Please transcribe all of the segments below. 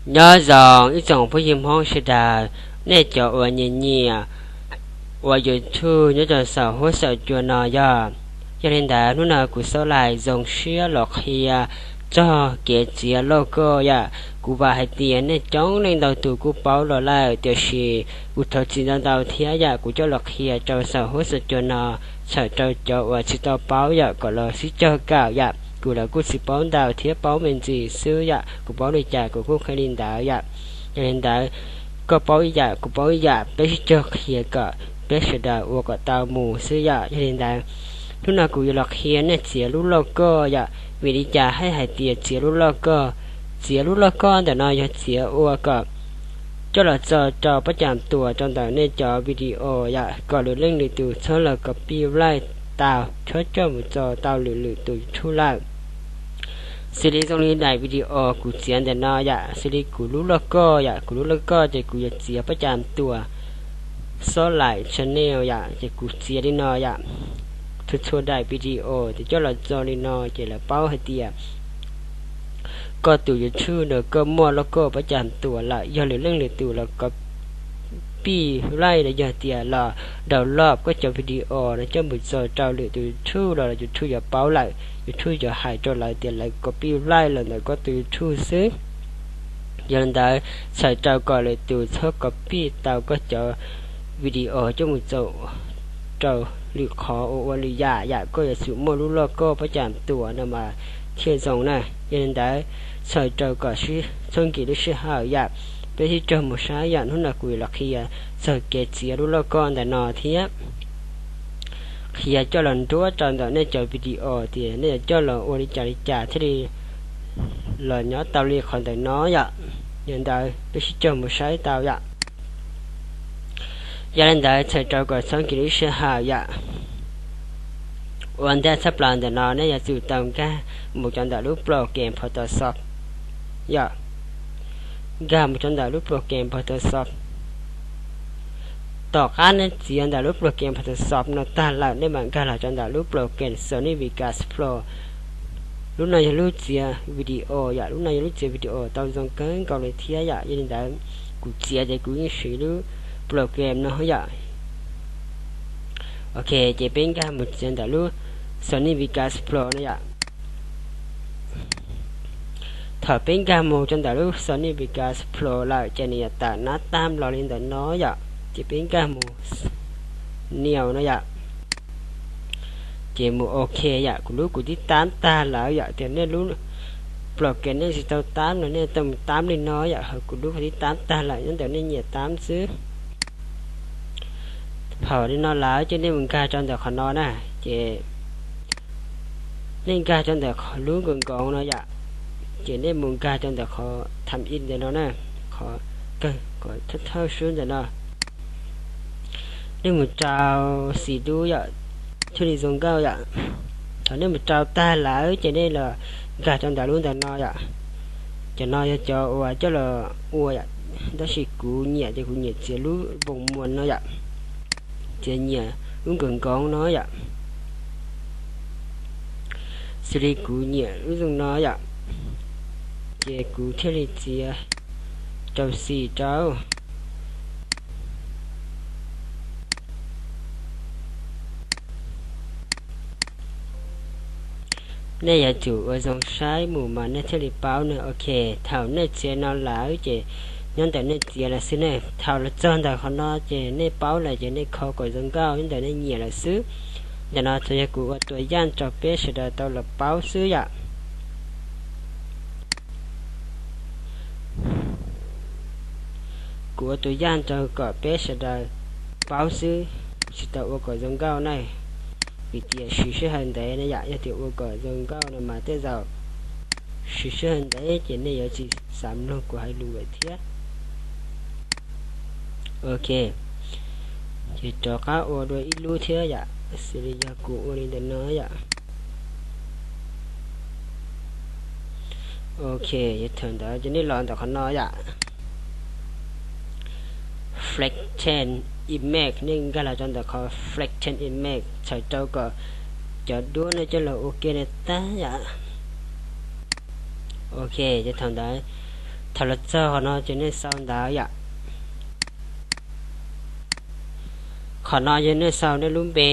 Nyob zoo ib tsoom phooj ywg Hmoob sawv daws, nej cov uas nyiam nyiam ua YouTube nyob rau saum huab saum cua no yog. Yog li ntawd hnub no kuv Xab Lais zoo siab los qhia txog kev txiav logo yom. Kuv vam hais tias nej coob leej ntau tus kuj paub los lawm, tiam sis kuv thov txim ntau ntau thiab yom, kuv coj los qhia rau saum huab saum cua no, txhawm rau cov uas tsis tau paub yom kom los sib cog kawm yom. Kuv los kuj tsis paub ntau thiab paub me ntsis xwb yom, kuv paub li cas kuv kuj qhia li ntawd yom. Yog li ntawd, koj paub ib yam kuv paub ib yam, peb sib cog qhia kom peb sawv daws ua kom tau mus xwb yom. Yog li ntawd, hnub no kuv yuav los qhia nej txiav lub logo yom. Vim li cas hais hais tias txiav lub logo? Txiav lub logo ntawm no yog txiav ua kom coj los tso rau pab cas tuas rau ntawm nej cov video yom, kom lwm leej lwm tus txhob los copyright tau, txhob coj mus tso tau lwm lwm tus YouTube lawm. Xws li zoo li daim video kuv txiav ntawm no yom, xws li kuv lub logo yom, kuv lub logo ces kuv yuav txiav pab cas tuas Xab Lais channel yom, ces kuv txiav li no yom. Txhua txhua daim video ces coj los tso li no ces lawv paub hais tias koj tus YouTube no koj muaj logo pab cas tuas lawm, yog lwm leej lwm tus los copyright los yog tias los download koj cov video no coj mus tso rau lwm tus YouTube los YouTube yuav paub lawm, YouTube yuav hais rau lawv tias lawv copyright los ntawm koj tus YouTube xwb. Yog li ntawd, txhawm rau kom lwm tus txhob copy tau koj cov video coj mus tso rau lwm qhov uas ua lwm yam yom, koj yuav tsum muaj lub logo pab cas tuas no mas thiaj zoo na. Yog li ntawd, txhawm rau kom txhob nkim lub sij hawm yom, peb sib cog mus saib yom. Hnub no kuv yuav los qhia txog kev txiav lub logo ntawm no thiab qhia coj los nruab rau ntawm nej cov video tias nej yuav coj los ua li cas li cas thiaj li los nyob tau li qhov ntawm no yom. Yog li ntawd peb sib cog mus saib tau yom. Yog li ntawd txhawm rau kom txhob nkim lub sij hawm yom. Ua ntej tshaj plaws ntawm no nej yuav tsum tau nkag mus cov ntawm lub program Photoshop yom. Nkag mus cov ntawm lub program Photoshop. Tom qab nej txiav ntawm lub program Photoshop no tag lawm, nej mam nkag los cov ntawm lub program Sony Vegas Pro. Lub no yog lub txiav video yom, lub no yog lub txiav video tau zoo kawg nkaus li thiab yom. Yog li ntawd, kuv txiav ces kuv yeej siv lub program no yom. Ok, ces peb nkag mus txiav ntawm lub Sony Vegas Pro no yom. Thaum peb nkag mus rau ntawm lub Sony Vegas Pro lawm ces nws yuav tawm nab tag los li ntawm no yom, ces peb nkag mus new no yom. Ces mus ok yom, kuv lub kuv twb tab tag lawm yom, tias nej lub program nej tsis tau tab no nej tau mus tab li no yom, ho kuv lub kuv twb tab tag lawm, nyob ntawm nej nyiam tab xwb. Thaum li no lawm ces nej mus nkag rau ntawm qhov no na, ces nej nkag rau ntawm qhov lub nkoos nkoos no yom, ces nej mus nkag rau ntawm qhov time in ntawm no na, qhov kawg kom thawj thawj sub ntawm no. Nej mus rau xim dub yom, thiaj li zoo nkauj yom. Thaum nej mus rau tag lawm ces nej los nkag rau ntawm lub ntawm no yom. Cov no yog cov uas coj los ua yom, tab sis kuv nyiam ces kuv nyiam txiav lub npoo muas no yom, txiav nyiam lub nkoos nkoos no yom. Xws li kuv nyiam lub zoo no yom, ces kuv thiaj li txiav rau xim rau. Nej yuav tsum ua zoo saib mus mas nej thiaj li paub ne. Ok, thaum nej txiav no lawm ces nyob ntawm nej txiav lawm xwb ne. Thaum los txog ntawm qhov no ces nej paub lawm ces nej kho kom zoo nkauj nyob ntawm nej nyiam lawm xwb. Ntawm no tsuas yog kuv ua tua yaj rau peb sawv daws tau los paub xwb yom. Kuv ua tus yaj rau kom peb sawv daws paub xwb, kuv tsis tau ua kom zoo nkauj na, vim tias siv sij hawm ntev na yom. Yog tias ua kom zoo nkauj no mas tej zaum siv sij hawm ntev ces nej yuav tsis xav mloog kuv hais lus lawm thiab. Ok, ces rov qab ua dua ib lub thiab yom, xws li yog kuv ua li ntawm no yom. Ok, ces thaum ntawd ces nej los ntawm qhov no yom, Flatten Image, nej nkag los rau ntawm qhov Flatten Image, txhawm rau kom cov duab no coj los ua ke no tag yom. Ok, ces thaum ntawd Thaum los txog qhov no ces nej sau ntawv yom. Qhov no yog nej sau nej lub npe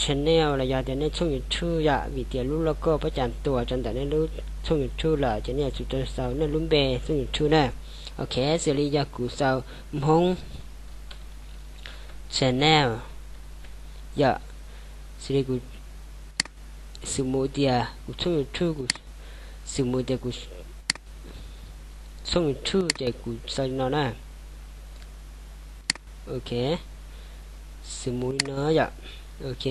channel los yog tias nej tshooj YouTube yom, vim tias lub logo pob cas tuas rau ntawm nej lub tshooj YouTube lawm ces nej yuav tsum tau sau nej lub npe tshooj YouTube na. Ok, xws li yog kuv sau Hmoob channel yom, xws li kuv xws mus tias kuv tshooj YouTube, kuv xws mus tias kuv tshooj YouTube ces kuv sau li no na. Ok, xws mus li no yom. Ok,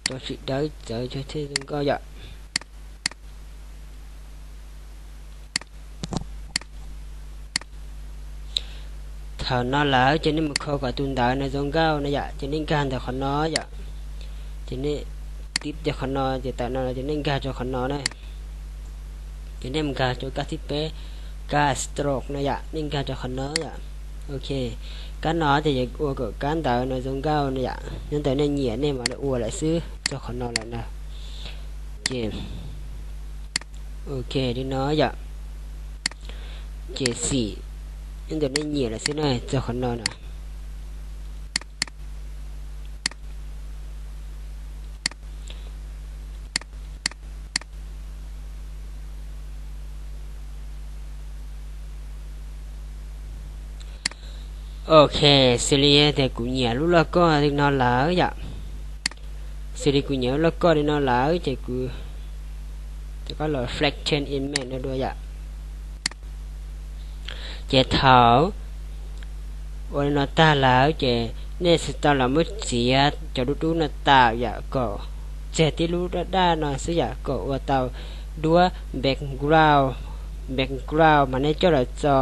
rau tsis dawb txawv thiaj zoo nkauj yom. Thaum no lawm ces nej mus kho kom tus ntawv no zoo nkauj no yom, ces nej nkag ntawm qhov no yom. Ces nej tib rau qhov no ces tawm no ces nej nkag rau qhov no na. Ces nej mus nkag rau kab thib peb, kab stroke no yom, nej nkag rau qhov no yom. Ok, kab no ces yuav ua kom kab ntawv no zoo nkauj no yom, nyob ntawm nej nyiam nej mam li ua lawm xwb, txog qhov no lawm na. Ces ok li no yom. Ces xim, nyob ntawm nej nyiam lawm xwb na, txog qhov no na. Ok, xws li tias kuv nyiam lub logo li no lawm yom. Xws li kuv nyiam lub logo li no lawm ces kuv rov qab los flatten image no dua yom. Ces thaum ua li no tag lawm ces nej tsis tau los muab txiav cov dub dub no tawm yom, kom tseg tib lub daj daj no xwb yom, kom ua tau duab background, background mas nej coj los txo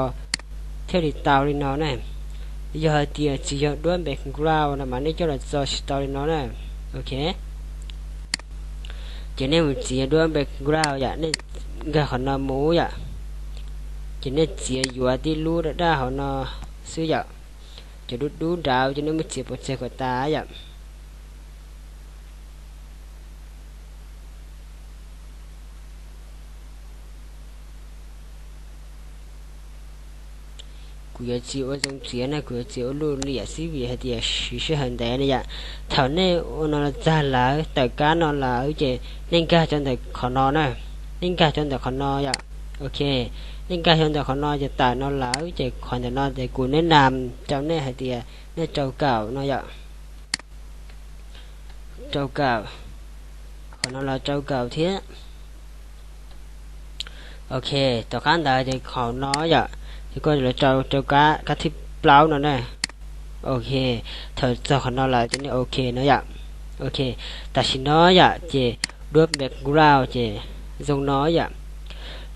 thiaj li tau li no na. Yog hais tias tsis yog duab background no mas nej coj los txo tsis tau li no na. Ok, ces nej mus txiav duab background yom, nej nkag qhov no mus yom. Ces nej txiav yuav tib lub daj daj hauv no xwb yom. Cov dub dub nraud ces nej muab txiav pov tseg kom tas yom. Kuv yuav tsis ua zoo txiav na, kuv yuav txiav ua luj liam xwb vim hais tias siv sij hawm ntev na yom. Thaum nej ua no los tag lawm, tawm kab no lawm ces nej nkag rau ntawm qhov no na. Nej nkag rau ntawm qhov no yom. Ok, nej nkag rau ntawm qhov no ces tawm no lawm ces qhov ntawm no ces kuv neb nas rau nej hais tias nej rau kaum no yom. Rau kaum, qhov no los rau kaum thiab. Ok, tom qab ntawd ces qhov no yom, ces koj los rau rau kab, kab thib plaub no na. Ok, thaum txog qhov no lawm ces nej ok no yom. Ok, tam sim no yom ces duab background ces zoo no yom.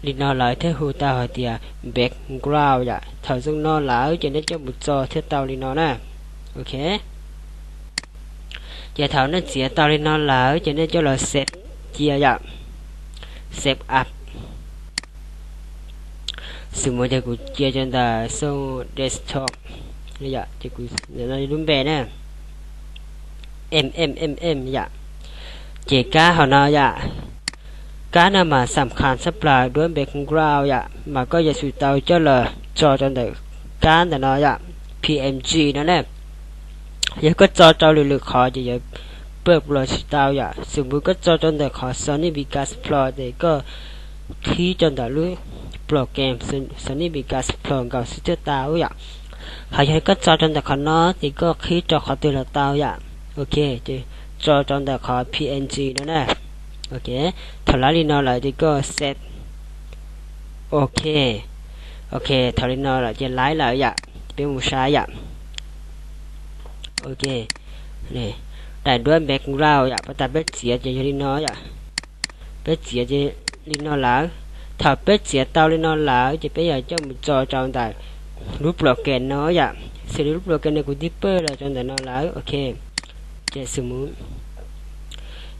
Li no lawv thiaj hu tau hais tias background yom. Thaum zoo no lawm ces nej coj mus txo thiaj tau li no na. Ok, ces thaum nej txiav tau li no lawm ces nej coj los save cia yom. Save as. Xws mus ces kuv cia rau ntawm xoo desktop, ces kuv lub npe na, mmm yom. Ces kab hauv no yom, kab no mas xam khas tshaj plaws duab background yom, mas koj yuav tsum tau coj los tso rau ntawm kab ntawm no yom, P N G no ne. Yog koj tso rau lwm lwm qhov ces yuav pawg los tsis tau yom. Xws mus koj tso rau ntawm qhov Sony Vegas Pro ces koj qhib rau ntawm lub program Sony Vegas Pro nkaus xwb thiaj tau yom. Ho yog koj tso rau ntawm qhov no ces koj qhib rau qhov twg los tau yom. Ok, ces tso rau ntawm qhov P N G no na. Ok, thaum laiv li no lawm ces koj save. Ok, ok, thaum li no lawm ces laiv lawm yom. Peb mus saib yom. Ok, daim duab background yom, pas tas peb txiav ces yog li no yom. Peb txiav ces li no lawm. Thaum peb txiav tau li no lawm ces peb yuav coj mus tso rau ntawm lub program no yom. Xws li lub program no kuv twb pawg los rau ntawm no lawm. Ok, ces xws mus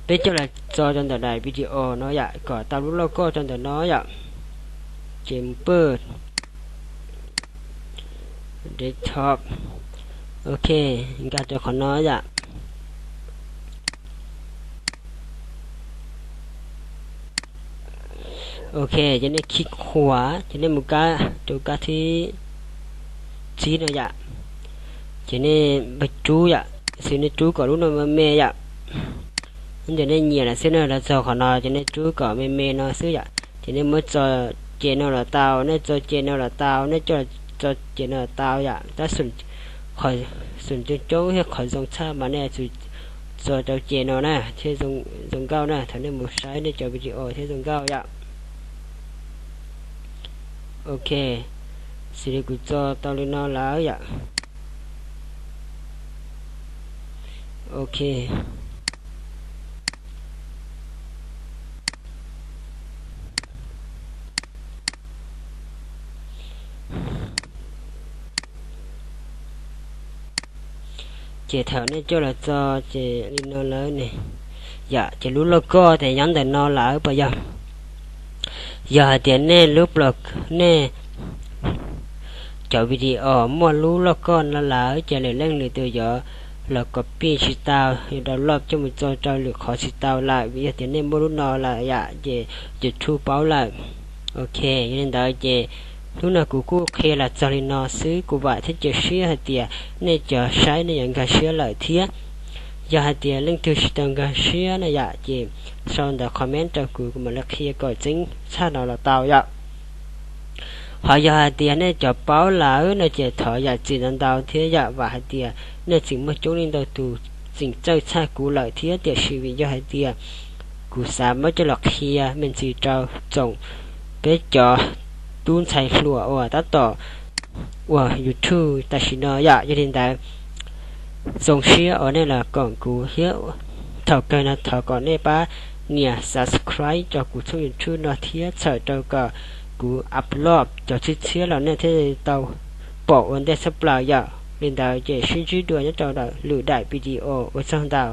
peb coj los tso rau ntawm daim video no yom, kom tau lub logo rau ntawm no yom. Ces mus pawg desktop. Ok, nkag rau qhov no yom. Ok, ces nej khij qhuas ces nej mus kab rau kab thib tsib no yom. Ces nej npaj rub yom, xws nej rub kom lub no me me yom. Ces nej nyiam lawm xwb na, los txog qhov no ces nej rub kom me me no xwb yom. Ces nej muab txo ces no los tau, nej txo ces no los tau, nej coj txo ces no los tau yom. Tab sis qhov xum coob coob thiab qhov zoo tshaj mas nej txo rau ces no na thiaj zoo nkauj na. Thaum nej mus saib nej cov video thiaj zoo nkauj yom. Ok, xws li kuv txo tau li no lawm yom. Ok, ces thaum nej coj los txo ces li no lawm ne yom, ces lub lauj kaub ces nyob ntawm no lawm puas yog? Yog hais tias nej lub plo, nej cov video muaj lub lauj kaub no lawm ces lwm leej lwm tus yuav los copy tsis tau, yuav download coj mus txo rau lwm qhov tsis tau lawm, vim yog tias nej muaj lub no lawm yom, ces YouTube paub lawm. Ok, yog li ntawd ces hnub no kuv kuj qhia los txog li no xwb, kuv vam thiab cia siab hais tias nej cov saib nej yuav nkag siab lawm thiab. Yog hais tias leej twg tsis tau nkag siab na yom, ces sau ntawv comment rau kuv, kuv mam li qhia kom tseeb tshaj no los tau yom. Ho yog hais tias nej cov paub lawm no ces thov zam txim ntau ntau thiab yom, vam hais tias nej tseem muaj coob leej ntau tus tseem txawj tshaj kuv lawm thiab, tiam sis vim yog hais tias kuv xav muab coj los qhia me ntsis rau tsoom peb cov tub ntxhais hluas uas tab tom ua YouTube tam sim no yom. Yog li ntawd, zoo siab uas nej los koom kuv thiab. Thaum kawg no thov kom nej pab nias subscribe rau kuv tshooj YouTube no thiab txhawm rau kom kuv upload cov tshiab tshiab los nej thiaj tau pom ua ntej tshaj plaws yom. Li ntawd ces sib ntsib dua nyob rau lwm daim video, ua tsaug ntau.